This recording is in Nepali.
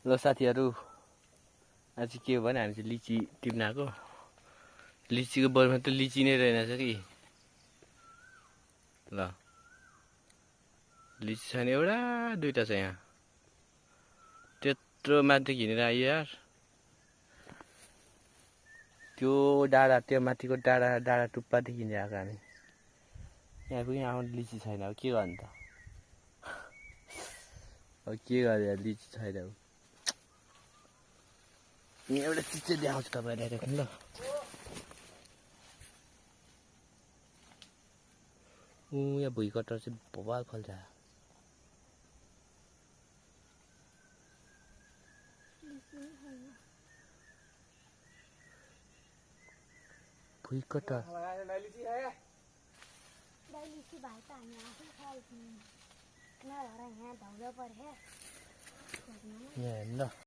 ल साथीहरू आज के हो भने हामी चाहिँ लिची टिप्न आएको लिचीको बोलमा त लिची नै रहेनछ कि ल लिची छैन एउटा दुईटा छ यहाँ त्यत्रो माथि हिँडेर आयो यार त्यो डाँडा त्यो माथिको डाँडा टुप्पादेखि हिँडेर आएको हामी यहाँ पनि आउनु लिची छैन अब के गर्नु त अब के गरे लिची छैन यहाँ एउटा चिज चाहिँ देखाउँछु तपाईँलाई देख्नु ल यहाँ भुइँकटर चाहिँ बबाल फल्छ भुइँकटर यहाँ हेर्नु ल